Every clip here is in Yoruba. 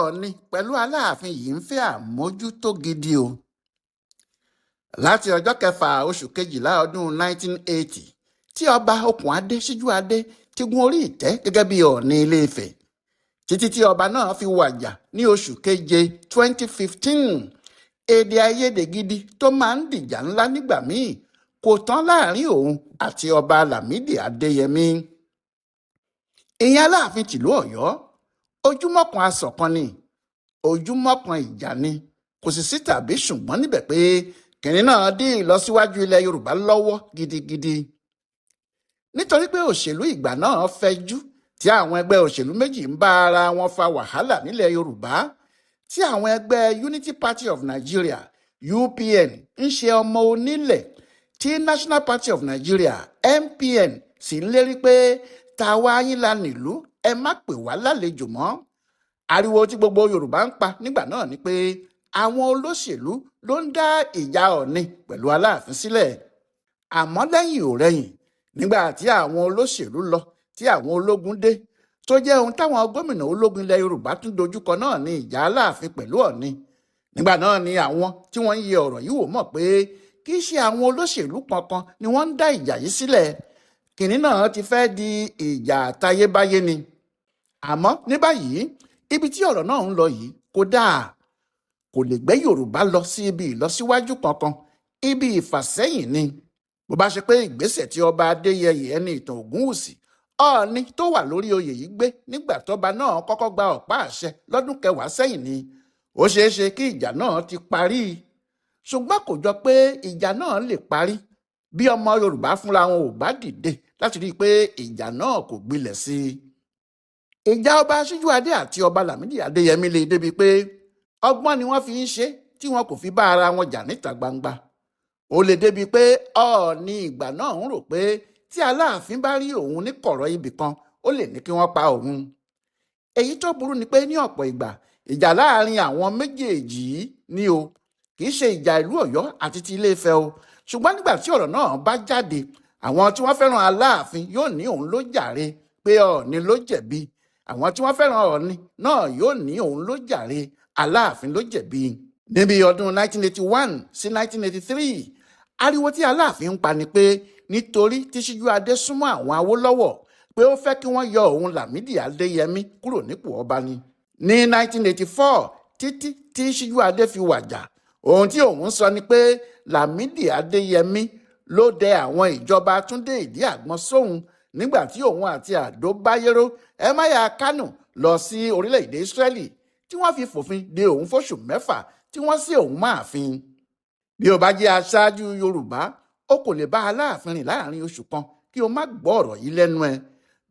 Ọọ̀ni pẹ̀lú Aláàfin yìí ń fẹ́ àmójútó gidi o. Láti ọjọ́ kẹfà oṣù kejìlá ọdún 1980 tí Ọba Okùnadé Síjúadé ti gun orí ìtẹ́ gẹ́gẹ́ bí Ọọ̀ni Ilé-Ifẹ̀ títí tí ọba náà fi wàjà ní oṣù keje 2015, èdè àìyedè gidi tó máa ń dìjà ńlá nígbà míì kò tán láàrin òun àti Ọba Lámìdí Adéyẹmí, ìyẹn Aláàfin tìlú Ọ̀yọ́. Ojúmọ́ kan aṣọ kan ni, ojúmọ́ kan ìjà ni. Kò sì sí tàbí ṣùgbọ́n níbẹ̀ pé kìnìún náà dí ìlọsíwájú ilẹ̀ Yorùbá lọ́wọ́ gidigidi, nítorí pé òṣèlú ìgbà náà fẹjú, tí àwọn ẹgbẹ́ òṣèlú méjì ń bá ara wọn fa wàhálà nílẹ̀ Yorùbá, tí àwọn ẹgbẹ́ Unity Party of Nigeria, UPN, ń ṣe ọmọ onílẹ̀, tí National Party of Nigeria, NPN, sì ń lérí pé tàwa yín la nílùú, ẹ má pè wá lálejò mọ́. Ariwo tí gbogbo Yorùbá ń pa nígbà náà ni pé àwọn olóṣèlú ló ń dá ìjà Ọọ̀ni pẹ̀lú Aláàfin sílẹ̀. Àmọ́ lẹ́yìn ò rẹ̀yìn, nígbà tí àwọn olóṣèlú lọ, tí àwọn ológun dé, tó jẹ́ ohun táwọn gómìnà ológun ilẹ̀ Yorùbá tún dojúkọ náà ní ìjà Aláàfin pẹ̀lú Ọọ̀ni. Nígbà náà ni àwọn tí wọ́n ń yẹ ọ̀rọ̀ yìí wò mọ̀ pé kì í ṣe àwọn olóṣèlú kankan ni wọ́n ń dá ìjà yìí sílẹ̀. Kìnní náà ti fẹ́ di ìjà àtayébáyé ni. Àmọ́ ní báyìí, ibi tí ọ̀rọ̀ náà ń lọ yìí kò dáa, kò lè gbé Yorùbá lọ sí ibi ìlọsíwájú kankan, ibi ìfàsẹ́yìn ni. Bó bá ṣe pé ìgbésẹ̀ tí Ọba Adéyẹyè Ẹnìtàn Ògúnwùsì, Ọọ̀ni tó wà lórí oyè yìí, gbé nígbà tọ́ba náà kọ́kọ́ gba ọ̀pá àṣẹ lọ́dún 10 sẹ́yìn ni, ó ṣeé ṣe kí ìjà náà ti parí. Ṣùgbọ́n kò jọ pé ìjà náà lè parí bí ọmọ Yorùbá fúnra wọn ò bá dìde láti rí i pé ìjà náà kò gbilẹ̀ sí i. Ìjà Ọba Síjúadé àti Ọba Lámìdí Adéyẹmí lè débi pé ọgbọ́n ni wọ́n fi ń ṣe tí wọn kò fi bá ara wọn jà níta gbangba. Ó lè débi pé Ọọ̀ni ìgbà náà ń rò pé tí Aláàfin bá rí òun ní kọ̀rọ̀ ibì kan, ó lè ní kí wọ́n pa òun. Èyí tó burú ni pé ní ọ̀pọ̀ ìgbà, ìjà láàrin àwọn méjèèjì yìí ni o, kì í ṣe ìjà ìlú Ọ̀yọ́ àti ti Ilé-Ifẹ̀ o. Ṣùgbọ́n nígbà tí ọ̀rọ̀ náà bá jáde, àwọn tí wọ́n fẹ́ràn Aláàfin yóò ní òun ló jàre, pé Ọọ̀ni ló jẹ̀bi. Àwọn tí wọ́n fẹ́ràn Ọọ̀ni náà yóò ní òun ló jàre, Aláàfin ló jẹ̀bi. Níbi ọdún 1981 sí 1983, ariwo tí Aláàfin ń pa ni pé nítorí tí Síjúadé súnmọ́ àwọn Awólọ́wọ̀, pé ó fẹ́ kí wọ́n yọ òun Lámìdí Adéyẹmí kúrò nípò ọba ni. Ní 1984, títí tí Síjúadé fi wàjà, ohun tí òun sọ ni pé Lámìdí Adéyẹmí ló dẹ àwọn ìjọba Túndé Ìdíàgbọn sóhun nígbà tí òun àti Àdó Báyérò Ẹmáyà Kánò lọ sí orílẹ̀-èdè Israẹli, tí wọ́n fi fòfin de òun fóṣù 6, tí wọ́n sí òun máàfin. Bí o bá jẹ́ aṣáájú Yorùbá, o kò lè bá Aláàfin rìn láàrin oṣù kan kí o má gbọ́ ọ̀rọ̀ yìí lẹ́nu ẹ.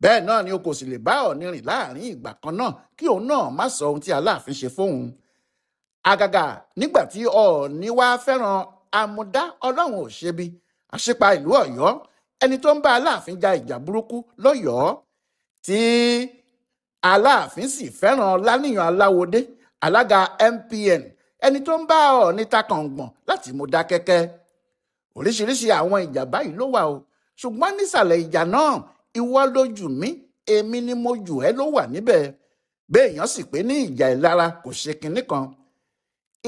Bẹ́ẹ̀ náà ni o kò sì lè bá Ọọ̀ni rìn láàrin ìgbà kan náà kí òun náà má sọ ohun tí Aláàfin ṣe fóun. Àgàgà nígbà tí Ọọ̀ni wá fẹ́ràn Àmúdá Ọlọ́run ò ṣebi, àṣepa ìlú Ọ̀yọ́, ẹni tó ń bá Aláàfin ja ìjà burúkú lọ́yọ̀ọ́, tí Aláàfin sì fẹ́ràn Láníyàn Aláwọdé, alága MPN, ẹni tó ń bá Ọọ̀ni takàngbọ̀n láti Mọdákẹ́kẹ́. Oríṣiríṣi àwọn ìjà báyìí ló wà o, ṣùgbọ́n nísàlẹ̀ ìjà náà, ìwọ ló jù mí, èmi ni mo jù ẹ́ ló wà níbẹ̀. Béèyàn sì pé ní ìjà ìlara kò ṣe kinní kan.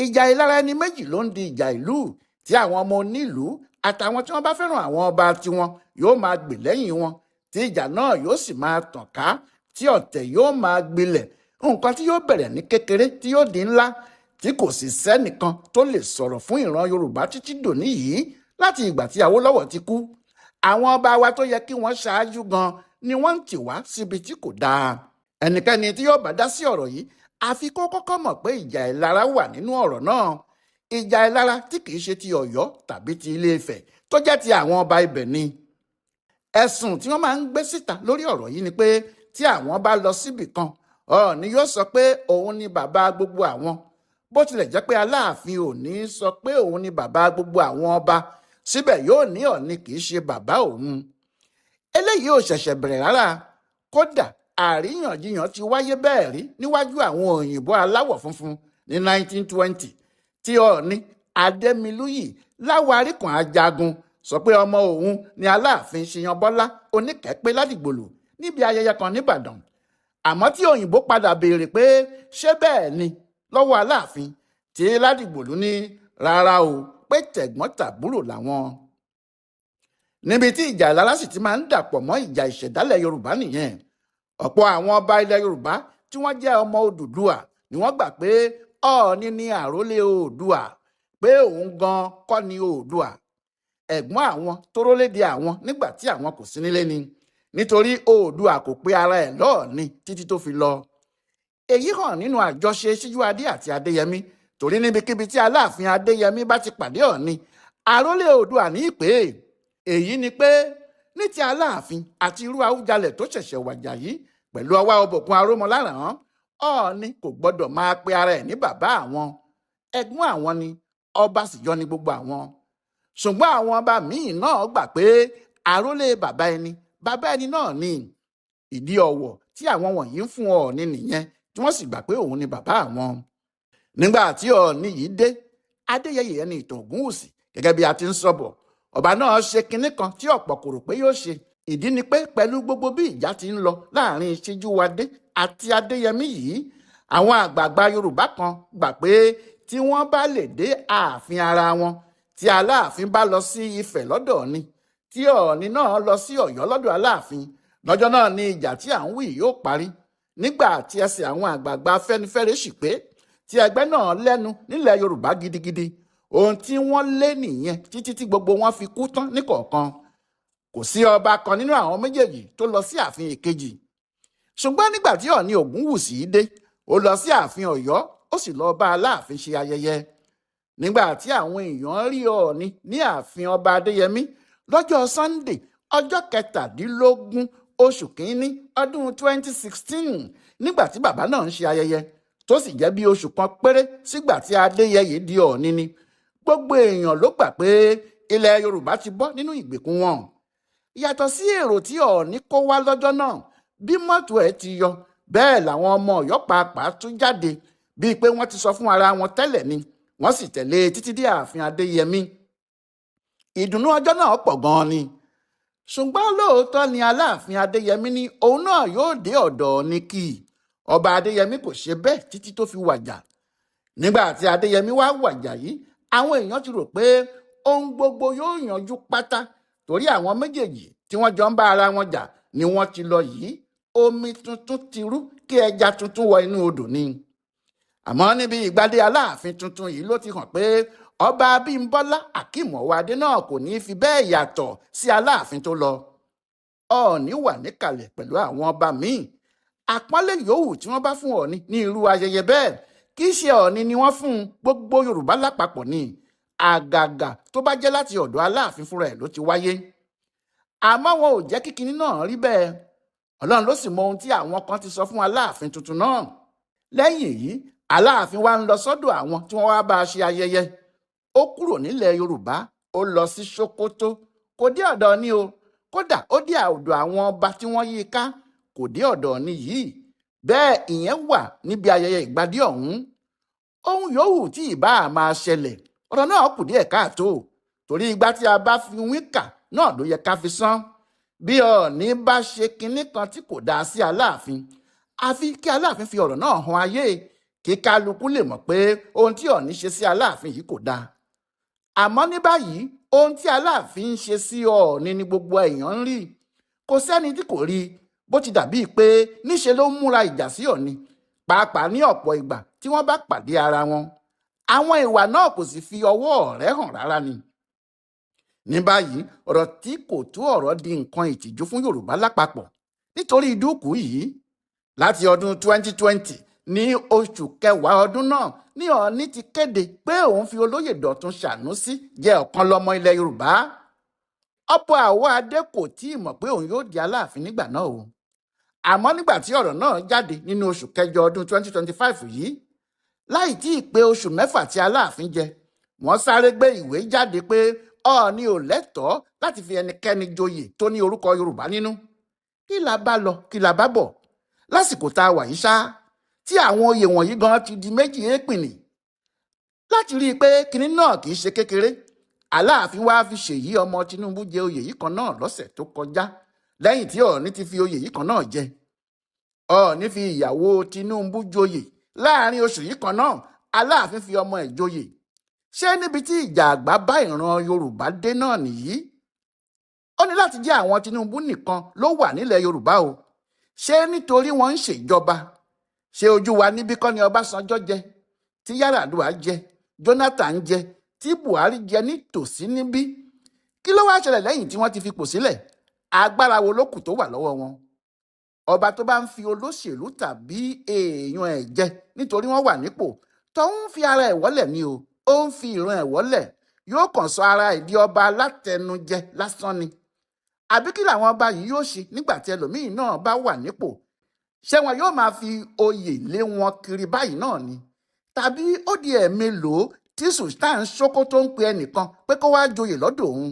Ìjà ìlara ẹni méjì ló ń di ìjà ìlú, tí àwọn ọmọ onílùú àtàwọn tí wọ́n bá fẹ́ràn àwọn ọba tiwọn yóò máa gbè lẹ́yìn wọn, tí ìjà náà yóò sì máa tàn ká, tí ọ̀tẹ̀ yóò máa gbilẹ̀, nǹkan tí yóò bẹ̀rẹ̀ ní kékeré tí yóò di ńlá, tí kò sì sẹ́nìkan tó lè sọ̀rọ̀ fún ìran Yorùbá títí dòní yìí láti ìgbà tí Awólọ́wọ̀ ti kú. Àwọn ọba wa tó yẹ kí wọ́n ṣáájú gan ni wọ́n ń tì wá síbi tí kò dáa. Ẹnikẹ́ni tí yóò bá dá sí ọ̀rọ̀ yìí, àfi kó kọ́kọ́ mọ̀ pé ìjà ìlara wà nínú ọ̀rọ̀ náà, ìjà ìlara tí kìí ṣe ti Ọ̀yọ́ tàbí ti Ilé-Ifẹ̀, tó jẹ́ ti àwọn ọba ibẹ̀ ni. Ẹ̀sùn tí wọ́n máa ń gbé síta lórí ọ̀rọ̀ yìí ni pé tí àwọn bá lọ síbì kan, Ọọ̀ni yóò sọ pé òun ni bàbá gbogbo àwọn. Bó tilẹ̀ jẹ́ pé Aláàfin ò ní sọ pé òun ni bàbá gbogbo àwọn ọba, síbẹ̀ yóò ní Ọọ̀ni kìí ṣe bàbá òun. Eléyìí ò ṣẹ̀ṣẹ̀ bẹ̀rẹ̀ rárá. Kódà àríyànjiyàn ti wáyé bẹ́ẹ̀ rí níwájú àwọn òyìnbó aláwọ̀ funfun ní 1920, tí Ọọ̀ni Adémilúyì Láwáríkàn Ajagun sọ pé ọmọ òun ni Aláàfin Ṣìyànbọ́lá Oníkẹ́pẹ́ Ládìgbòlù níbi ayẹyẹ kan nìbàdàn. Àmọ́ tí òyìnbó padà béèrè pé ṣé bẹ́ẹ̀ ni lọ́wọ́ Aláàfin, tí Ládìgbòlù ní rárá o, pé tẹ̀gbọ́n tàbúrò làwọn. Níbi tí ìjà Ìlara sì ti máa ń dàpọ̀ mọ́ ìjà ìṣẹ̀dálẹ̀ Yorùbá nìyẹn. Ọ̀pọ̀ àwọn ọba ilẹ̀ Yorùbá tí wọ́n jẹ́ ọmọ Odùduwà ni wọ́n gbà pé Ọọ̀ni ni àrólé Oòduà, pé òun gan kọ́ ni Oòduà, ẹ̀gbọ́n àwọn tó rólédè àwọn nígbà tí àwọn kò sí nílé ni, nítorí Oòduà kò pé ara ẹ̀ lọ́ọ̀ni títí tó fi lọ. Èyí hàn nínú àjọṣe Síjúadé àti Adéyẹmí, torí níbikíbi tí Aláàfin Adéyẹmí bá ti pàdé Ọọ̀ni, àrólé Oòduà ní ìpè. Èyí ni pé ní ti Aláàfin àti irú Awújalẹ̀ tó ṣẹ̀ṣẹ̀ wàjà yìí pẹ̀lú ọwá ọbọ̀kun arómọláràn, Ọọ̀ni kò gbọ́dọ̀ máa pe ara ẹ̀ ní bàbá àwọn, ẹ̀gbọ́n àwọn ni, ọba sì yọ ní gbogbo àwọn. Ṣùgbọ́n àwọn ọba míì náà gbà pé àrólé bàbá ẹni bàbá ẹni náà ni. Ìdí ọ̀wọ̀ tí àwọn wọ̀nyí ń fún Ọọ̀ni nìyẹn, tí wọ́n sì gbà pé òun ni bàbá àwọn. Nígbà tí Ọọ̀ni yìí dé, Adéyẹyè ẹni ìtàn Ògúnwùsì, gẹ́gẹ́ bí a ti ń sọ̀bọ̀, ọba náà ṣe kinní kan tí ọ̀pọ̀ kò rò pé yóò ṣe. Ìdí ni pé pẹ̀lú gbogbo bí ìjà ti ń lọ láàrin Síjúwadé àti Adéyẹmí yìí, àwọn àgbààgbà Yorùbá kan gbà pé tí wọ́n bá lè dé ààfin ara wọn, tí Aláàfin bá lọ sí Ifẹ̀ lọ́dọ̀ Ọọ̀ni, tí Ọọ̀ni náà lọ sí Ọ̀yọ́ lọ́dọ̀ Aláàfin, lọ́jọ́ náà ni ìjà tí à ń wí yóò parí. Nígbà tí ẹsẹ̀ àwọn àgbààgbà Afẹ́nifẹ́re sì pé, tí ẹgbẹ́ náà lẹ́nu nílẹ̀ Yorùbá gidigidi, ohun tí wọ́n lé nìyẹn títí tí gbogbo wọn fi kú tán níkọ̀ọ̀kan. Kò sí ọba kan nínú àwọn méjèèjì tó lọ sí ààfin èkejì. Ṣùgbọ́n nígbà tí Ọọ̀ni Ògúnwùsì dé, ó lọ sí ààfin Ọ̀yọ́, ó sì lọ bá Aláàfin ṣe ayẹyẹ. Nígbà tí àwọn èèyàn rí Ọọ̀ni ní ààfin ọba Adéyẹmí lọ́jọ́ Sunday, ọjọ́ 17 oṣù kínní ọdún 2016, nígbà tí bàbá náà ń ṣe ayẹyẹ, tó sì jẹ́ bí oṣù kan péré sígbà tí Adéyẹyè di Ọọ̀ni ni, gbogbo èèyàn ló gbà pé ilẹ̀ Yorùbá ti bọ́ nínú ìgbèkùn wọn. Yàtọ̀ sí èrò tí Ọọ̀ni kó wá lọ́jọ́ náà, bí mọ́tò ẹ̀ ti yọ, bẹ́ẹ̀ làwọn ọmọ Ọ̀yọ́ pàápàá tún jáde, bíi pé wọ́n ti sọ fún ara wọn tẹ́lẹ̀ ni, wọ́n sì tẹ̀lé títí dé ààfin Adéyẹmí. Ìdùnnú ọjọ́ náà pọ̀ gan-an ni. Ṣùgbọ́n lóòótọ́ ni Aláàfin Adéyẹmí ní òun náà yóò dé ọ̀dọ̀ Ọọ̀ni kì í. Ọba Adéyẹmí kò ṣe bẹ́ẹ̀ títí tó fi wàjà. Nígbà tí Adéyẹmí wá wàjà yìí, àwọn èèyàn ti rò pé ohun gbogbo yóò yanjú pátá, torí àwọn méjèèjì tí wọ́n jọ ń bá ara wọn jà ni wọ́n ti lọ yìí, omi tuntun ti rú kí ẹja tuntun wọ inú odò ni. Àmọ́ níbi ìgbadé Aláàfin tuntun yìí ló ti hàn pé ọba Abímbọ́lá Akeem Ọwọ́adé náà kò ní í fi bẹ́ẹ̀ yàtọ̀ sí Aláàfin tó lọ. Ọọ̀ni wà níkàlẹ̀ pẹ̀lú àwọn ọba míì. Àpọ́nlé yòówù tí wọ́n bá fún Ọọ̀ni ní irú ayẹyẹ bẹ́ẹ̀, kì í ṣe Ọọ̀ni ni wọ́n fún gbogbo Yorùbá lápapọ̀ ni, àgàgà tó bá jẹ́ láti ọ̀dọ̀ Aláàfin fúnra ẹ̀ ló ti wáyé. Àmọ́ wọn ò jẹ́ kíkiní náà rí bẹ́ẹ̀. Ọlọ́run ló sì mọ ohun tí àwọn kan ti sọ fún Aláàfin tuntun náà. Lẹ́yìn èyí, Aláàfin wa ń lọ sọ́dọ̀ àwọn tí wọ́n wá bá a ṣe ayẹyẹ. Ó kúrò nílẹ̀ Yorùbá, ó lọ sí Sókótó, kò dé ọ̀dọ̀ Ọọ̀ni o. Kódà ó dé ọ̀dọ̀ àwọn ọba tí wọ́n yí i ká, kò dé ọ̀dọ̀ Ọọ̀ni yìí. Bẹ́ẹ̀ ìyẹn wà níbi ayẹyẹ ìgbadé ọ̀hún. Ohun yòówù tí ìbá máa ṣẹlẹ̀, ọ̀rọ̀ náà kù díẹ̀ káàtó, torí ìgbà tí a bá fi wíkà náà ló yẹ ká fi sán. Bí Ọọ̀ni bá ṣe kinní kan tí kò dáa sí Aláàfin, àfi kí Aláàfin fi ọ̀rọ̀ náà hàn ayé, kí kálukú lè mọ̀ pé ohun tí Ọọ̀ni ṣe sí Aláàfin yìí kò dáa. Àmọ́ ní báyìí, ohun tí Aláàfin ń ṣe sí Ọọ̀ni ni gbogbo èèyàn ń rí. Kò sẹ́ni tí kò rí, bó ti dàbíi pé níṣe ló ń múra ìjà sí Ọọ̀ni, pàápàá ní ọ̀pọ̀ ìgbà tí wọ́n bá pàdé ara wọn. Àwọn ìwà náà kò sì fi ọwọ́ ọ̀rẹ́ hàn rárá ni. Ní báyìí, ọ̀rọ̀ tí kò tó ọ̀rọ̀ di nǹkan ìtìjú fún Yorùbá lápapọ̀ nítorí ìdúkù yìí. Láti ọdún 2020 ní oṣù kẹwàá ọdún náà ní Ọọ̀ni ti kéde pé òun fi olóyè Dọ̀tun Ṣànúsí jẹ́ ọ̀kan lọ́mọ ilẹ̀ Yorùbá. Ọ̀pọ̀ Àwọ̀adé kò tí ì mọ̀ pé òun yóò di Aláàfin nígbà náà o. Àmọ́ nígbà tí ọ̀rọ̀ náà jáde nínú oṣù kẹjọ ọdún 2025 yìí, láì tí ì pé oṣù mẹ́fà tí Aláàfin jẹ, wọ́n sáré gbé ìwé jáde pé Ọọ̀ni ò lẹ́tọ̀ọ́ láti fi ẹnikẹ́ni joyè tó ní orúkọ Yorùbá nínú. Kí la bá lọ, kí la bá bọ̀? Lásìkò tá a wà yìí ṣá, tí àwọn oyè wọ̀nyí gan ti di méjì èèpìnì. Láti rí i pé kinní náà kì í ṣe kékeré, Aláàfin wá fi Ṣèyí ọmọ Tinubu jẹ oyè yìí kan náà lọ́sẹ̀ tó kọjá, lẹ́yìn tí Ọọ̀ni ti fi oyè yìí kan náà jẹ. Ọọ̀ni fi ìyàwó Tinubu joyè láàrin oṣù yìí kan náà. Aláàfin fi ọmọ ẹ̀ joyè. Ṣé níbi tí ìjà àgbà bá ìran Yorùbá dé náà nìyí? Ó ní láti jẹ́ àwọn Tinubu nìkan ló wà nílẹ̀ Yorùbá o. Ṣé nítorí wọ́n ń ṣèjọba? Ṣé ojú wa níbí kọ́ ni Ọbásanjọ́ jẹ, tí Yar'Adua jẹ, Jonathan jẹ, tí Buhari jẹ nítòsí níbí? Kí ló wáá ṣẹlẹ̀ lẹ́yìn tí wọ́n ti fipò sílẹ̀? Agbára wo ló kù tó wà lọ́wọ́ wọn? Ọba tó bá ń fi olóṣèlú tàbí èèyàn ẹ̀ jẹ nítorí wọ́n wà nípò tó ń fi ara ẹ̀ wọ́lẹ̀ ni o, ó ń fi ìran ẹ̀ wọ́lẹ̀, yóò kàn sọ ara ẹ̀ di ọba alátẹnujẹ lásán ni. Àbí kí làwọn ọba yìí yóò ṣe nígbà tí ẹlòmíín náà bá wà nípò? Ṣé wọn yóò máa fi oyè lé wọn kiri báyìí náà ni? Tàbí ó di ẹ̀ẹ̀mélòó tí Sultan Sokoto ń pe ẹnìkan pé kó wáá joyè lọ́dọ̀ òun?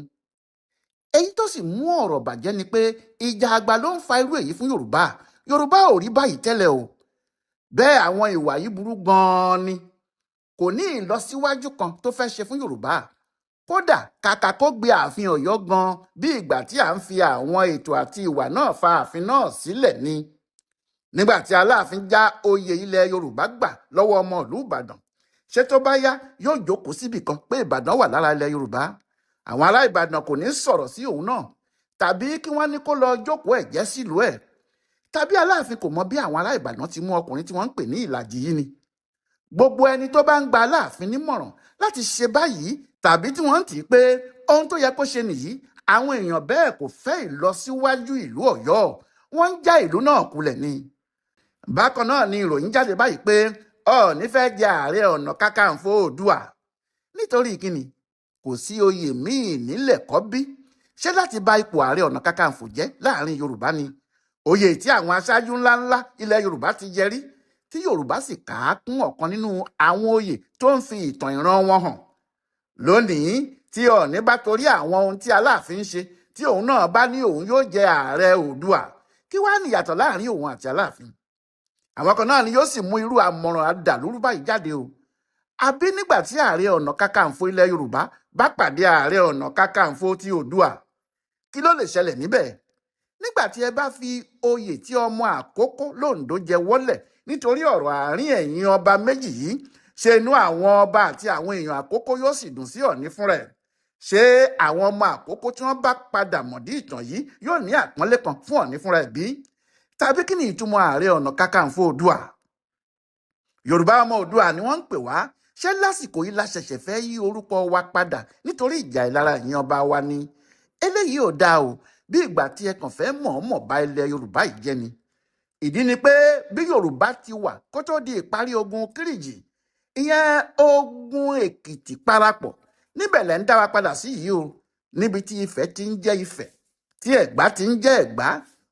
Èyí tó sì mú ọ̀rọ̀ bàjẹ́ ni pé ìjà àgbà ló ń fa irú èyí fún Yorùbá. Yorùbá ò rí báyìí tẹ́lẹ̀ o. Bẹ́ẹ̀ àwọn ìwà yìí burú gan-an ni. Kò ní ìlọsíwájú kan tó fẹ́ ṣe fún Yorùbá. Kódà kàkà kó gbé ààfin Ọ̀yọ́ gan, bí ìgbà tí à ń fi àwọn ètò àti ìwà náà fa ààfin náà sílẹ̀ ni. Nígbà tí Aláàfin já oyè ilẹ̀ Yorùbá gbà lọ́wọ́ ọmọ ìlú Ìbàdàn, ṣé tó bá yá yóò jókòó síbì kan pé Ìbàdàn wà lára ilẹ̀ Yorùbá? Àwọn ará Ìbàdàn kò ní sọ̀rọ̀ sí òun náà, tàbí kí wọ́n ní kó lọ jókòó ẹ̀jẹ́ sílùú ẹ̀? Tàbí Aláàfin kò mọ bí àwọn ará Ìbàdàn ti mú ọkùnrin tí wọ́n ń pè ní Ìlàjì yìí ni? Gbogbo ẹni tó bá ń gba Aláàfin nímọ̀ràn láti ṣe báyìí tàbí tí wọ́n ń tì í pé ohun tó yẹ kó ṣe nìyí, àwọn èèyàn bẹ́ẹ̀ kò fẹ́ ìlọsíwájú ìlú Ọ̀yọ́, wọ́n ń já ìlú náà kulẹ̀ ni. Bákan náà ni ìròyìn jáde báyìí pé Ọọ̀ni fẹ́ jẹ Ààrẹ Ọ̀nà Kakanfò Oòduà. Nítorí kíni? Kò sí oyè míì nílẹ̀ kọ́ bí? Ṣé láti ba ipò Ààrẹ Ọ̀nà Kakanfò jẹ́ láàrin Yorùbá ni? Oyè tí àwọn aṣáájú ńláńlá ilẹ̀ Yorùbá ti jẹ rí, tí Yorùbá sì kà á kún ọ̀kan nínú àwọn oyè tó ń fi ìtàn ìran wọn hàn. Lónìí tí Ọọ̀ni bá torí àwọn ohun tí Aláàfin ń ṣe, tí òun náà bá ní òun yóò jẹ ààrẹ Oòduà, kí wàá níyàtọ̀ láàrin òun àti Aláàfin? Àwọn kan náà ni yóò sì mú irú àmọ̀ràn àdàlúrú báyìí jáde o. Àbí nígbà tí Ààrẹ Ọ̀nà Kakanfò ilẹ̀ Yorùbá bá pàdé Ààrẹ Ọ̀nà Kakanfò ti Oòduà, kí ló lè ṣẹlẹ̀ níbẹ̀? Nígbà tí ẹ bá fi oyè tí ọmọ Àkókó l'Oǹdó jẹ wọ́lẹ̀ nítorí ọ̀rọ̀ àárín ẹ̀yin ọba méjì yìí, ṣé inú àwọn ọba àti àwọn èèyàn Àkókó yóò sì dùn sí Ọ̀ọ̀ni fúnra ẹ̀? Ṣé àwọn ọmọ Àkókó tí wọ́n bá padà mọ̀dí ìtàn yìí yóò ní àpọ́nlé kan fún Ọ̀ọ̀ni fúnra ẹ̀ bí? Tàbí kí ni ìtumọ̀ Ààrẹ Ọ̀nà Kakanfò Oòduà? Yorùbá ọmọ Oòduà ni wọ́n ń pè wá. Ṣé lásìkò yìí la ṣẹ̀ṣẹ̀ fẹ́ yí orúkọ wa padà nítorí ìjà ìlara ìyẹn ọba wa ni? Eléyìí ò dáa o. Bí ìgbà tí ẹ kàn fẹ́ mọ̀ọ́mọ̀ bá ilẹ̀ Yorùbá yìí jẹ́ ni. Ìdí ni pé bí Yorùbá ti wà kó tó di ìparí ogun Kírìjì, ìyẹn ogun Èkìtì parapọ̀, níbẹ̀ lẹ́ ń dá wa padà sí yìí o. Níbi tí Ifẹ̀ ti ń jẹ́ Ifẹ̀, tí Ẹ̀gbá ti ń jẹ́ Ẹ̀gbá,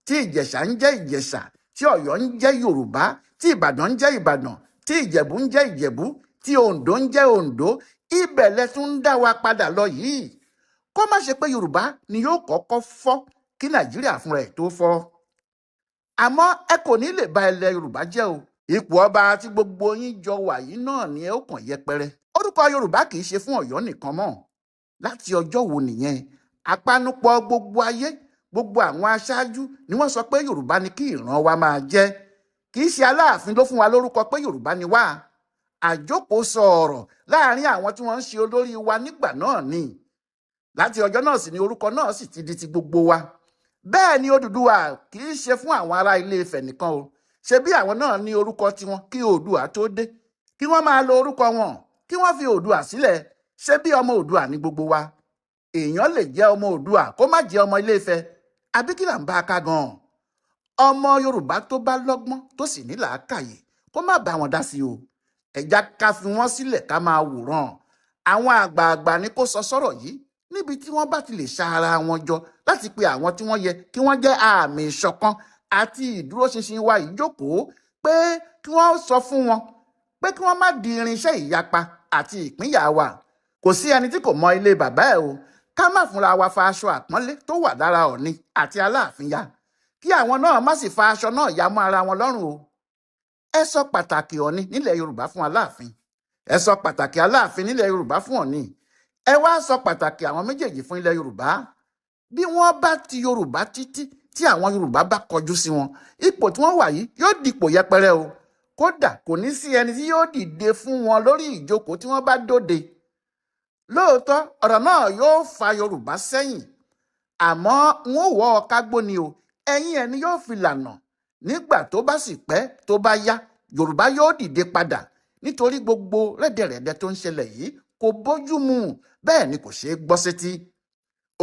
tí Ìjẹ̀ṣà ń jẹ́ Ìjẹ̀ṣà, tí Ọ̀yọ́ ń jẹ́ Yorùbá, tí Ìbàdàn ń jẹ́ Ìbàdàn, tí Ìjẹ̀bú ń jẹ́ Ìjẹ̀bú, tí Oǹdó ń jẹ́ Oǹdó, ibẹ̀ lẹ tún ń dá wa padà lọ yìí. Kó má ṣe pé Yorùbá ni yóò kọ́kọ́ fọ́ kí Nàìjíríà fúnra ẹ̀ tó fọ́. Àmọ́ ẹ kò ní lè ba ilẹ̀ Yorùbá jẹ́ o. Ipò ọba tí gbogbo yín jọ wà yìí náà ni ẹ ó kàn yẹpẹrẹ. Orúkọ Yorùbá kì í ṣe fún Ọ̀yọ́ nìkan mọ́. Láti ọjọ́ wo nìyẹn? Àpanupọ̀ gbogbo ayé, gbogbo àwọn aṣáájú ni wọ́n sọ pé Yorùbá ni kí ìran wa máa jẹ́. Kì í ṣe Aláàfin ló fún wa lórúkọ pé Yorùbá ni wá. Àjókòó sọ ọ̀rọ̀ láàrin àwọn tí wọ́n ń ṣe olórí wa nígbà náà ni. Láti ọjọ́ náà sì ni orúkọ náà sì ti di ti gbogbo wa. Bẹ́ẹ̀ ni Odùduwà kì í ṣe fún àwọn ará Ilé Ifẹ̀ nìkan o. Ṣe bí àwọn náà ní orúkọ tiwọn kí Oòduà tó dé? Kí wọ́n máa lo orúkọ wọn, kí wọ́n fi Oòduà sílẹ̀. Ṣé bí ọmọ Oòduà ní gbogbo wa? Èèyàn lè jẹ́ ọmọ Oòduà kó má jẹ́ ọmọ Ilé Ifẹ̀. Àbí kí là ń bá a ká gan-an? Ọmọ Yorùbá tó bá lọ́gbọ́n tó sì ní làákàyè kó má bá wọn dá sí o. Ẹ̀já ká fi wọ́n sílẹ̀ ká máa wòran. Àwọn àgbààgbà ni kó sọ sọ́rọ̀ yìí níbi tí wọ́n bá ti lè ṣa ara wọn jọ láti pe àwọn tí wọ́n yẹ kí wọ́n jẹ́ àmì ìṣọ̀kan àti ìdúróṣinṣin wa ìjókòó, pé kí wọ́n sọ fún wọn pé kí wọ́n má di irinṣẹ́ ìyapa àti ìpínyà wa. Kò sí ẹni tí kò mọ ilé bàbá ẹ̀ o. Ká má fúnra wa fa aṣọ àpọ́nlé tó wà lára Ọ̀ọ̀ni àti Aláàfin ya, kí àwọn náà má sì fa aṣọ náà ya mọ́ ara wọn lọ́rùn o. Ẹ sọ pàtàkì Ọ̀ọ̀ni nílẹ̀ Yorùbá fún Aláàfin, ẹ sọ pàtàkì Aláàfin nílẹ̀ Yorùbá fún Ọ̀ọ̀ni, ẹ wá sọ pàtàkì àwọn méjèèjì fún ilẹ̀ Yorùbá. Bí wọ́n bá ti Yorùbá títí Tí àwọn Yorùbá bá kọjú sí wọn, ipò tí wọ́n wà yìí yóò dipò yẹpẹrẹ o. Kódà kò ní sí ẹni tí yóò dìde fún wọn lórí ìjókòó tí wọ́n bá dóde. Lóòótọ́, ọ̀rọ̀ náà yóò fa Yorùbá sẹ́yìn, àmọ́ n ó wọ́ ọ kágbó ni o, ẹ̀yìn ẹni yóò fi lànà. Nígbà tó bá sì pẹ́, tó bá yá, Yorùbá yóò dìde padà, nítorí gbogbo rẹ́dẹ̀rẹ́dẹ́ tó ń ṣẹlẹ̀ yìí kò bójú mu, bẹ́ẹ̀ ni kò ṣeé gbọ́ sétí.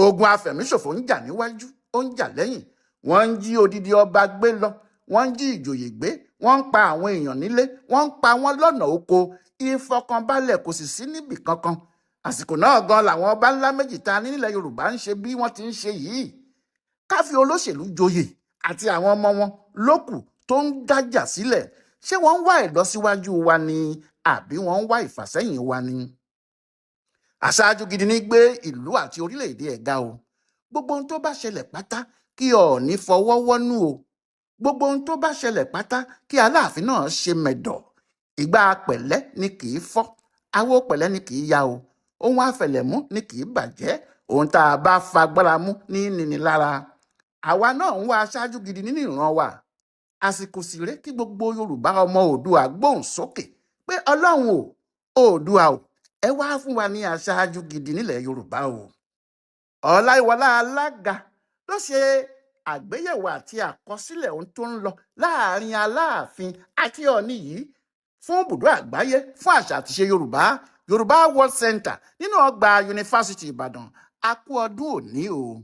Ogun afẹ̀míṣòfò ń jà níwájú, ó ń jà lẹ́yìn. Wọ́n ń jí odidi ọba gbé lọ, wọ́n ń jí ìjòyè gbé, wọ́n ń pa àwọn èèyàn nílé, wọ́n ń pa wọ́n lọ́nà oko. Ìfọkànbalẹ̀ kò sì sí níbì kankan. Àsìkò náà gan làwọn ọba ńlá méjì ta ní nílẹ̀ Yorùbá ń ṣe bí wọ́n ti ń ṣe yìí. Káfí olóṣèlú joyè àti àwọn ọmọ wọn lókù tó ń dájà sílẹ̀. Ṣé wọ́n ń wá ìlọsíwájú wa ni, àbí wọ́n ń wá ìfàsẹ́yìn wa ni? Aṣáájú gidi ní gbé ìlú àti orílẹ̀-èdè ẹ̀ ga o. Gbogbo ohun tó bá ṣẹlẹ̀ pátá, kí Ọọ̀ni fọwọ́ wọ́nú o. Gbogbo ohun tó bá ṣẹlẹ̀ pátá, kí Aláàfin náà ṣe mẹ̀dọ̀. Ìgbà pẹ̀lẹ́ ni kì í fọ́, awo pẹ̀lẹ́ ni kì í ya o. Ohun àfẹ̀lẹ̀mú ni kì í bàjẹ́, ohun tá a bá fagbára mú ní nini lára. Àwa náà ń wá aṣáájú gidi nínú ìran wa. Àsìkò sì ré kí gbogbo Yorùbá, ọmọ Oòdùà, gbóhùn sókè pé, Ọlọ́run o, Oòdùà o, ẹ wá fún wa ní aṣáájú gidi nílẹ̀ Yorùbá o. Ọláìwọlá Alága ló ṣe àgbéyẹ̀wò àti àkọsílẹ̀ ohun tó ń lọ láàrin Aláàfin àti Ọọ̀ni yìí fún Ibùdó Àgbáyé fún Àṣà àtiṣe Yorùbá, Yorùbá World Center, nínú ọgbà Yunifásitì Ìbàdàn. A kú ọdún òní o.